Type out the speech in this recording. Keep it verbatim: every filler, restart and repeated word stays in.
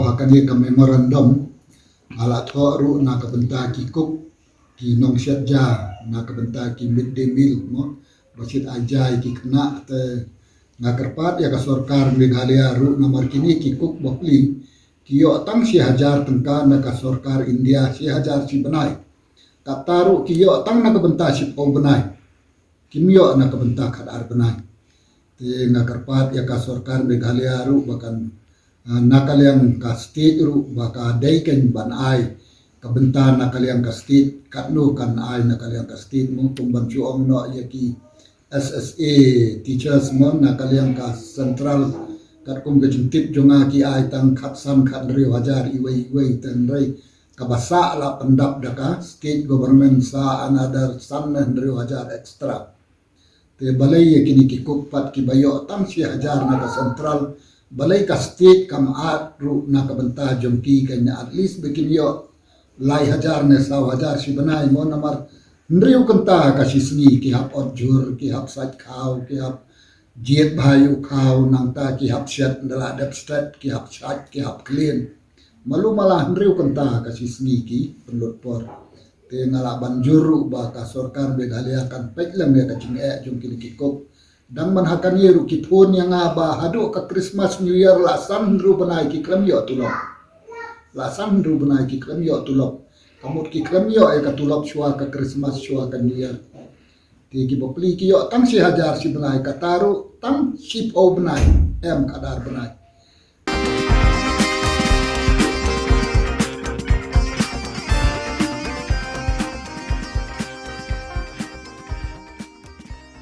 Ha kane ka memorandum nga la thoh ruh na ka bynta ki cook, ki nongsiat ja, na ka bynta ki midday meal mo, ba shu ai ja ïa ki khynnah. Te nga kyrpad ïa ka sorkar Meghalaya ruh, namar kine ki cook bapli ki ïoh tang shi hajar tyngka na ka sorkar India, shi hajar shi bnai. Kata ruh ki ïoh tang na ka bynta shiphew bnai, kim ïoh na ka bynta khatar bnai. Te nga kyrpad ïa ka sorkar Meghalaya ruh ba kan, ah, na ka liang ka state ruh ba ka dei kan ban ai ka bynta na ka liang ka state, katno kan ai na ka liang ka state mo, kum ban shu ong noh ïa ki S S A teachers mo, na ka liang ka central, katkum ka jingtip jong nga ki ai tang khatsan khathynriew hajar iwei iwei. Te hynrei kaba sah la pyndap da ka state government sa another san ne hynriew hajar extra. Te balei ïa kine ki cook pat kiba ïoh tang shi hajar na ka central, balei ka state kam add ruh na ka bynta jong ki, kan at least ba kin ïoh lai hajar ne saw hajar shi bnai mo, namar hynriew kynta ka shi sngi ki hap ot jhur, ki hap sait khaw, ki hap jied bha ïa u khaw, nangta ki hap shet da la dep stet, ki hap sait, ki hap clean. Malu mala hynriew kynta ka shi sngi ki pynlut por. Te nga la ban jur ruh ba ka sorkar Meghalaya kan peit lem ïa ka jingeh jong kine ki cook. Dang man ha kane ruh ki phone ïa nga ba haduh ka Christmas New Year la san hynriew bnai ki khlem ïoh tulop. La san hynriew bnai ki khlem ïoh tulop. Ka mut ki khlem ïoh ïa ka tulop shuwa ka Christmas, shuwa ka New Year. Te ki bapli ki ïoh tang shi hajar shi bnai, kata ruh tang shiphew bnai, em khatar bnai.